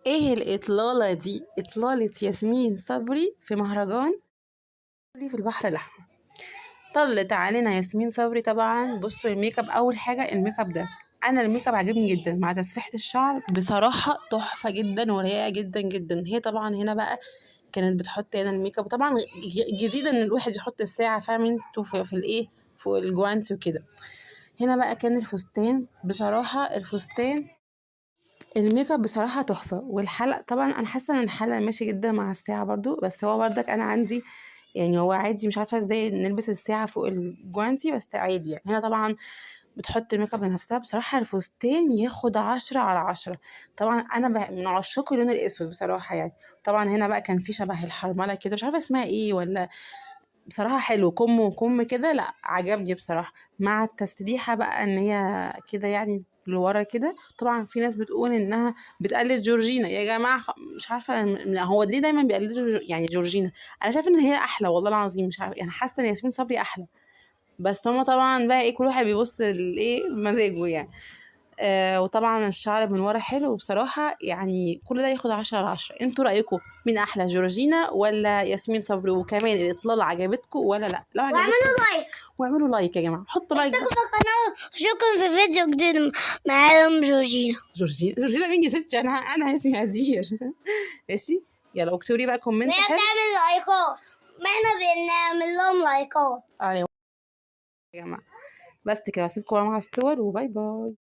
ايه الإطلالة دي؟ إطلالة ياسمين صبري في مهرجان في البحر الأحمر. طلت علينا ياسمين صبري. طبعا بصوا الميك اب، اول حاجة الميك اب ده، انا الميك اب عجبني جدا مع تسريحه الشعر، بصراحة تحفة جدا ورايقه جدا جدا. هي طبعا هنا بقى كانت بتحط هنا الميك اب، طبعا جديد ان الواحد يحط الساعة، فاهم انتوا، في الايه، فوق الجوانتي وكده. هنا بقى كان الفستان، بصراحة الفستان الميك اب بصراحة تحفة، والحلق طبعا انا حاسه ان الحلق ماشي جدا مع الساعة برضو، بس هو بردك انا عندي يعني هو عادي، مش عارفه ازاي نلبس الساعة فوق الجوانتي، بس عادي يعني. هنا طبعا بتحط ميك اب لنفسها. بصراحة الفستان ياخد 10 على 10. طبعا انا من عشاق اللون الاسود بصراحة يعني. طبعا هنا بقى كان في شبه الحرمله كده، مش عارفه اسمها ايه ولا، بصراحة حلو، كم وكم كده، لا عجبني بصراحة، مع التسريحه بقى ان هي كده يعني لورا كده. طبعا في ناس بتقول انها بتقلد جورجينا، يا جماعة مش عارفه هو ليه دايما بيقلدوا يعني جورجينا. انا شايفه ان هي احلى والله العظيم، مش عارفه يعني، حاسه ان ياسمين صبري احلى، بس هما طبعا بقى ايه، كل واحد بيبص لايه مزاجه يعني. وطبعا الشعر من ورا حلو بصراحة يعني، كل ده ياخد 10 على 10. انتوا رايكم مين احلى، جورجينا ولا ياسمين صبري؟ وكمان الاطلاله عجبتكم ولا لا؟ لو عجبتكم واعملوا like، واعملوا like يا جماعة، حطوا like. اشتركوا في القناة واشوفكم في فيديو جديد معاهم جورجينا. جورجينا، جورجينا مين يا ستي؟ انا اسمي هدير. ماشي، يلا اكتبوا لي بقى comment ما هي حلو. بتعمل لايكات، ما احنا بنعمل لهم لايكات. ايوه يا جماعة، بس كده، هسيبكم بقى مع الصور، و bye bye.